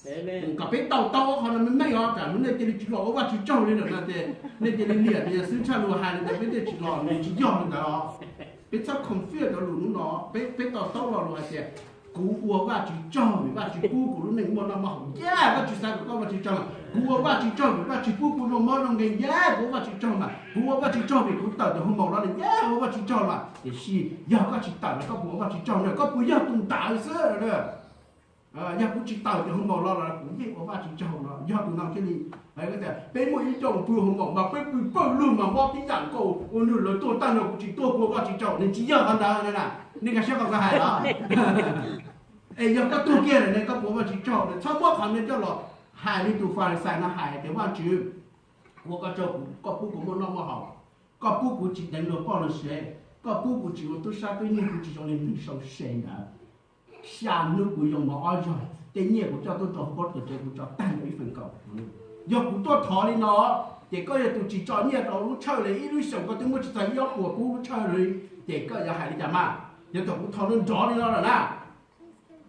Kom peb to taub qhov no meej meej os, tsam no nej cia li tsis los ua Vajtswv tsaug li lawm no ces nej cia li liam tias xwb tshaj lus hais li ntawd peb thiaj tsis los, nws tsis yog li ntawd os. Peb txhob confuse cov lus hnub no, peb, peb to taub lo lus hais tias kuv ua Vajtswv tsaug vim Vajtswv pub kuv lub neej muaj noj muaj haus, ncaj Vajtswv xav kom koj ua Vajtswv tsaug. Kuv ua Vajtswv tsaug vim Vajtswv pub kuv noj mov noj nkeeg, ncaj kuv ua Vajtswv tsaug mas. Kuv ua Vajtswv tsaug vim kuv tawm tus hoo maum los li, ncaj ua Vajtswv tsaug mas. Tiam sis yog koj tsis tawm los koj puas ua Vajtswv tsaug na? Koj puas yog tus ntawd xwb? Yog kuv tsis tawm tus hoo maum los los kuv yeej ua Vajtswv tsaug no, yog tus no thiaj li. Peb muaj ib co pw hoo maum mas peb pw pawg lug mas mob tib yam nkaus ua nws lawv tuag tag no kuv tsis tuag kuv ua Vajtswv tsaug, nws tsis yog qhov ntawd na. Nej nkag siab qhov kuv hais los? Es yog koj tuag kiag lawm ne koj puas ua Vajtswv tsaug? Txhob muab qhov no coj los hais li tus Falixais no hais tias Vajtswv, ua koj tsaug, koj pub kuv muaj noj muaj haus, koj pub kuv tsis deev luag poj luag sev, koj pub kuv tsis ua tub sab tub nyiag, kuv tsis zoo li neeg sau se ntawd. Xya hnub kuv yoo mov ob zaug, tej nyiaj kuv coj tuaj rau hauv pob tw tsev kuv tso tag nrho ib feem kaum. Yog kuv tuaj thov li no, ces koj yog tus tsis tso nyiaj rau lub tshawj li, ib lub xyoos koj twb muab tsis txog ib ob puas pub lub tshawj li, ces koj yuav hais li cas mas? Yog thaum kuv thov nrov nrov li no lawm na,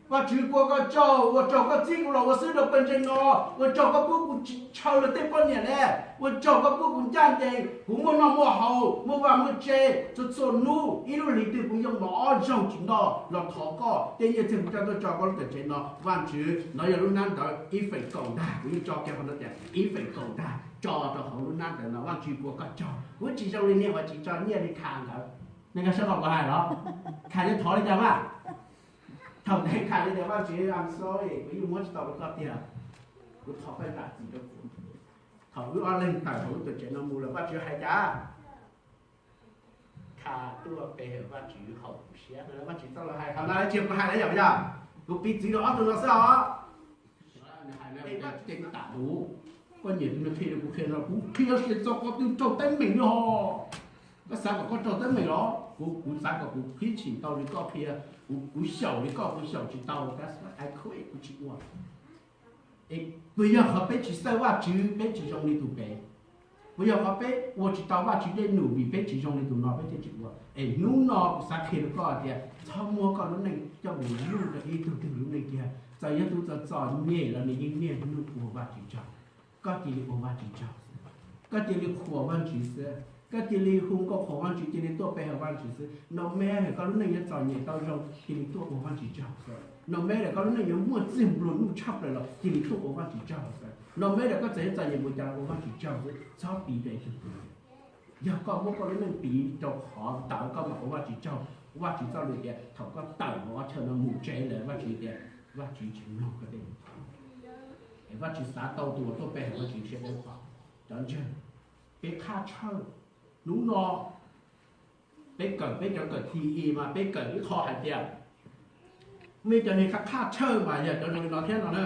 Vajtswv, ua koj tsaug, ua tsaug koj txib kuv los ua xib hwb rau pawg ntseeg no, ua tsaug koj pub kuv tsis ntshaw luag tej poj niam ne, ua tsaug koj pub kuv ncaj ncees, kuv muaj noj muaj haus, muaj vaj muaj tse, txhua txhua hnub ib lub hlis twg kuv yoo mov ob zaug tsis nto los thov koj, tej nyiaj txiag kuv coj tuaj tso koj lub tawm tsev no, Vajtswv, no yog lub hnab ntawd ib feem kaum ntag, kuv yeej tso kiag qhov no tias ib feem kaum ntag tso rau hauv lub hnab ntawd no, Vajtswv, ua koj tsaug, kuv tsis zoo li niag uas tsis tso nyiaj li Khas ntawd. Nej nkag siab qhov kuv hais los? Khas yuav thov li cas mas? Thaum ntawd Khas li tias, Vajtswv, I'm sorry, kuv yeej muab tsis tau rau koj tiag, kuv thov koj zam txim rau kuv. Thaum wb ob leeg tawm hauv lub tawm tsev no mus lawm Vajtswv hais cas? Khas tuaj pe hawm Vajtswv haum kuv siab. Vajtswv txoj lus hais qhov no tsis yog kuv hais na, yog, yog kuv piv txwv rau ob tug no xwb os. Ces tam tus koj nyiam tus nws qhia rau kuv qhia no kuv qhia xwb txog qhov twg raug teeb meem li ho. Koj xav kom koj raug teeb meem los? Kuv, kuv xav kom kuv qhib tshim tau li koj qhia, kuv, kuv xyaum li koj kuv xyaum tsis tau, that's why I quit, kuv tsis ua. Es puas yog qhov peb tsis xawj Vajtswv peb tsis zoo li tus pem? Puas yog qhov peb ua tsis tau Vajtswv dej num vim peb tsis zoo li tus no peb thiaj tsis ua? Es hnub no kuv xav qhia rau koj tias txhob muab koj lub neej coj mus luj rau ib tug twg lub neej kiag, txawm yog tus txom txom nyem los nws yeej niaj hnub ua Vajtswv tsaug. Koj cia li ua Vajtswv tsaug xwb, koj cia li qhuas Vajtswv xwb, koj cia li hu nkauj qhuas Vajtswv, cia li tuaj pe hawm Vajtswv xwb, no matter koj lub neej yuav txom nyem tau zoo cia li tuaj ua Vajtswv tsaug xwb, no matter koj lub neej yuav muaj txiag nplua nuj tshaj plaws los cia li tuaj ua Vajtswv tsaug xwb, no matter koj txawm yuav txom nyem npaum cas los ua Vajtswv tsaug xwb, txhob piv rau ib tug twg. Yog koj muab koj lub neej piv rau qhov ntawd koj mam ua Vajtswv tsaug. Vajtswv txoj lus tias thaum koj tawm hauv qhov chaw no mus tsev lawm Vajtswv tias Vajtswv tsis mloog koj tej lus thov. Es Vajtswv xav tau tus uas tuaj pe hawm Vajtswv siab dawb paug. Cov ntseeg, peb qhaj tshawj hnub no, peb kawm peb cov kawm thim mas peb kawm ib qho hais tias muaj ib co neeg qhaj qhaj tshawj mas yog cov zoo li no thiab no na.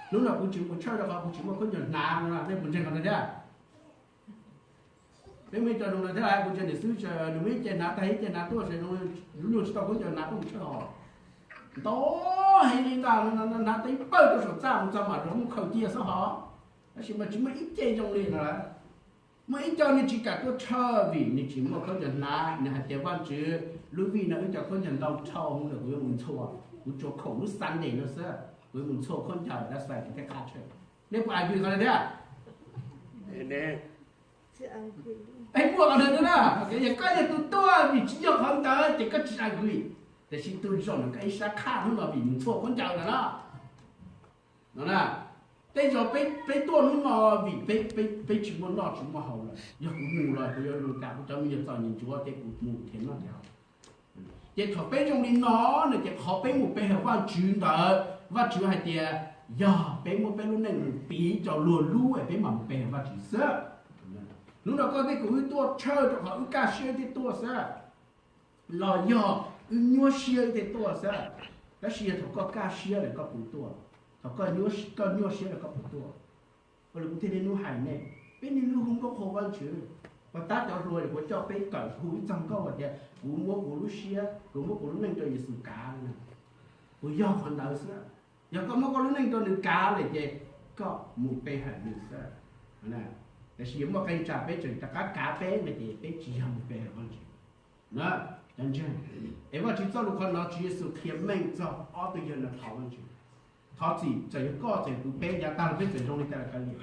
Hnub no kuv tsis mus tshawj rau qhov kuv tsis muaj khaub ncaws hnav no, nej puas ntseeg qhov no thiab? Peb muaj ib co zoo no thiab, kuv ntsia niam xwb, nws muaj ib ce hnav tag ib ce hnav tuaj, lub nyuag tsis tau khaub ncaws hnav tuaj mus tshawj os. Ntau heev li ntag, hnav tau ib pawg rau saum txaj mus txog mam rov mus khaws cia xwb hos. Tab sis mas tsis muaj ib ce zoo li no lawm. Muaj ib co nws tsis kam tuaj tshawj vim nws tsis muaj khaub ncaws hnav, nws hais tias Vajtswv, lub vij no wb cov khaub ncaws ntau dhau lawm kuv yuav mus ntxhua, kuv tsuas khoom lub Sunday no xwb, kuv yuav mus ntxhua khaub ncaws, that's why kuv thiaj qhaj tshawj. Nej puas agree qhov no thiab? Peb muaj qhov no na, yog koj yog tus tuaj vim tsis yog qhov ntawd ces koj tsis agree, tiam sis tus zaum no koj ib sab qhaj hnub no vim mus ntxhua khaub ncaws no na. No na, tej zaum peb, peb tuaj hnub no vim peb, peb tsis muaj noj tsis muaj haus lawm, yog kuv mus los kuv yuav zoo cas, kuv cov me nyuam txom nyem ntsuav ces kuv mus nrhiav noj nrhiav haus. Ces thaum peb zoo li no, no ces qhov peb mus pe hawm Vajtswv ntawd, Vajtswv hais tias yog peb muab peb lub neej mus piv rau luag lub es peb mam mus pe hawm Vajtswv xwb. Hnub no koj thiab kuv wb tuaj tshawj rau qhov wb kaj siab thiaj tuaj xwb, los yog wb nyuaj siab wb thiaj tuaj xwb? Tab sis yog thaum koj kaj siab lawm koj puas tuaj? Thaum koj nyuaj siab lawm koj puas tuaj? Ua li kuv thiaj niaj hnub hais nej, peb niaj hnub hu nkauj qhuas Vajtswv, puas tab cov hluas kuv coj peb kawm hu ib txog nkauj hais tias kuv muab kuv lub siab, kuv muab kuv lub neej rau Yexus kav. Puas yog qhov ntawd xwb? Yog koj muab koj lub neej rau nws kav lawm ces koj mus pe hawm nws xwb. Tab sis yuav muaj qee tsam peb tseem rov qab kav peb no ces peb tsis yog mus pe hawm Vajtswv. Cov ntseeg, es Vajtswv txoj lus qhov no Tswv Yexus qhia meej txog ob tug yawg no thov Vajtswv. Thov txim, txawm yog koj txawm kuv peb yav tag los peb txawm zoo li cas los kav liam,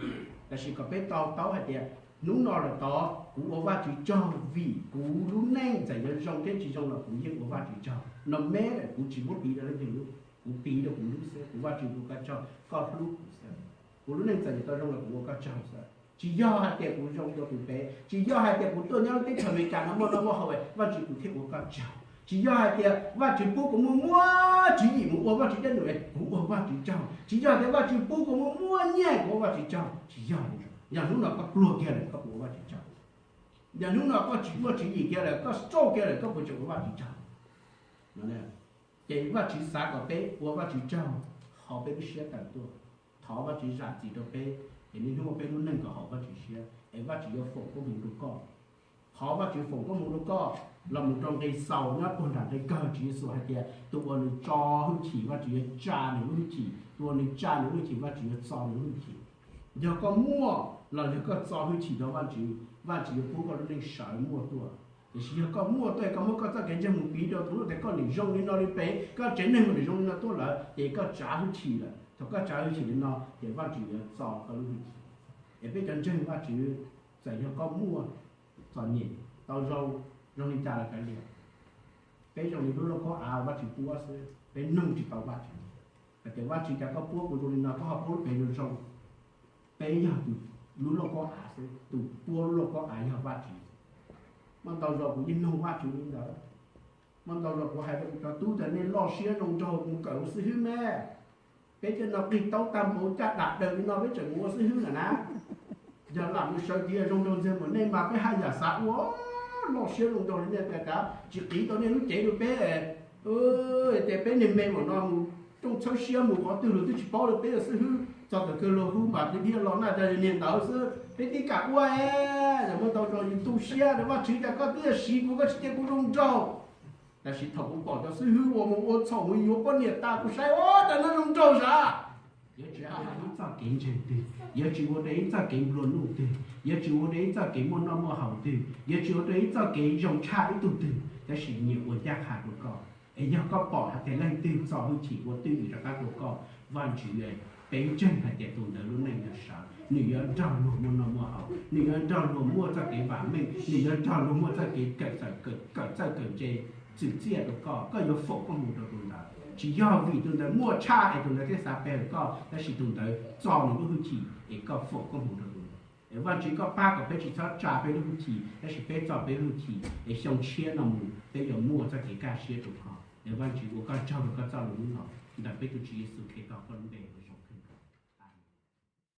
tab sis kom peb to taub hais tias hnub no lawm tod kuv ua Vajtswv tsaug vim kuv lub neej txawm yog zoo thiab tsis zoo los kuv yeej ua Vajtswv tsaug. No me lawm kuv tsis muab piv rau leej twg lub, kuv piv rau kuv lub xwb, kuv Vajtswv kuv ua koj tsaug, koj hlub kuv xwb. Kuv lub neej txawm tsis tau zoo los kuv ua koj tsaug xwb. Tsis yog hais tias kuv zoo dua tus pem, tsis yog hais tias kuv tuaj nyob teb chaws Amelikas no muaj noj muaj haus, Vajtswv kuv thiaj ua koj tsaug. Tsis yog hais tias Vajtswv pub kuv muaj muaj tswv yim mus ua Vajtswv dab num, kuv ua Vajtswv tsaug. Tsis yog tias Vajtswv pub kuv muaj muaj nyiaj kuv ua Vajtswv tsaug. Tsis yog li ntawd. Yog hnub no koj pluag kiag lawm koj puas ua Vajtswv tsaug? Yog hnub no koj tsis muaj tswv yim kiag lawm, koj stroke kiag lawm, koj puas tseem ua Vajtswv tsaug? Ces Vajtswv xav kom peb ua Vajtswv tsaug hauv peb lub siab tawm tuaj. Thov Vajtswv zam txim rau peb, ces niaj hnub ua peb lub neej kom haum Vajtswv siab es Vajtswv yuav foom koob hmoov rau koj. Thov Vajtswv foom koob hmoov rau koj. Los mus rau nqe xaus nyob puag nram nqe kawg, Tswv Yexus hais tias tus uas nws txo hwj chim Vajtswv yuav tsa nws lub hwj chim, tus uas nws tsa nws lub hwj chim Vajtswv yuav txo nws lub hwj chim. Yog koj muaj los yog koj txo hwj chim rau Vajtswv, Vajtswv yuav pub koj lub neej sawv muaj tuaj. Tiam sis yog koj muaj tuaj es koj muab koj txoj kev ntseeg mus piv rau tus hlub tias koj niam zoo li no li pem, koj tsev neeg mus niam zoo li no tuaj lawm, ces koj tsav hwj chim lawm. Thaum koj tsav hwj chim li no ces Vajtswv yuav txo koj lub hwj chim. Es peb cov ntseeg Vajtswv, txawm yog koj muaj txom nyem tau zoo, zoo li cas los kav liam, peb zoo li lub lauj kaub av Vajtswv pub xwb, peb nug tsis tau Vajtswv hais tias Vajtswv, cas koj pub kuv zoo li no, koj ho pub lub pev zoo zoo. Peb yog tus, lub lauj kaub av xwb, tus pub lub lauj kaub av yog Vajtswv. Muaj ntau zaus kuv yeej nug Vajtswv li ntawd. Muaj ntau zaus kuv hais rau kuv cov tub tias nej loj siab zoo nraug mus kawm ua xib hwb me. Peb cov no qig taub tag npaum caj dam daws li no peb tseem mus ua xib hwb lawm na. Yog lam mus sawv cev zoo nraug ntxiag npaum nej mas peb haj yam xav ua loj siab zoo nraug li nej tias kav tsis qiv tau nej lub cev rau peb. Tias peb niag me npaum no mus rooj txhawb siab mus qhov twg los twb tsis paub li, peb ua xib hwb txog thaum kawg luag hu mas peb thiaj los na, cas yog niag ntawd xwb peb twb kam ua. Muaj ntau zaus yus tu siab rau Vajtswv tias koj twb yog siv kuv, koj tsis cia kuv zoo nraug. Tab sis thaum kuv pom cov xib hwb uas mus ua txhaum mus yuav poj niam tas kuv saib ua cas no zoo nraug sav. Yuav tsis ua rau ib txoj kev ntseeg twg, yuav tsis ua rau ib txoj kev nplua nuj twg, yuav tsis ua rau ib txoj kev muaj noj muaj haus twg, yuav tsis ua rau ib txoj kev zoo tshaj ib tug twg, tab sis nyias ua ncaj qha rau koj. Es yog koj pom hais tias leej twg txo hwj chim ua twj ywm rov qab rau koj, Vajtswv, peb ntseeg hais tias tus ntawd lub neej yuav sawv, nws yuav nrog luag muaj noj muaj haus, nws yuav nrog luag muaj txoj kev vam meej, nws yuav nrog luag muaj txoj kev kawm txawj kawm ntse, txwm txiaj rau koj, koj yuav foom koob hmoov rau tus ntawd. Tsis yog vim tus ntawd muaj tshaj es tus ntawd thiaj xav pe hawm koj, tab sis tus ntawd txo nws lub hwj chim es koj foom koob hmoov rau tus ntawd. Es Vajtswv koj pab kom peb tsis txhob tsa peb lub hwj chim, tab sis peb txo peb lub hwj chim es xyoo tshiab no mus peb yuav muaj txoj kev kaj siab rau koj. Es Vajtswv ua koj tsaug rau koj txoj lus hnub no, ntawm peb tus Tswv Yexus Khetos koj lub npe.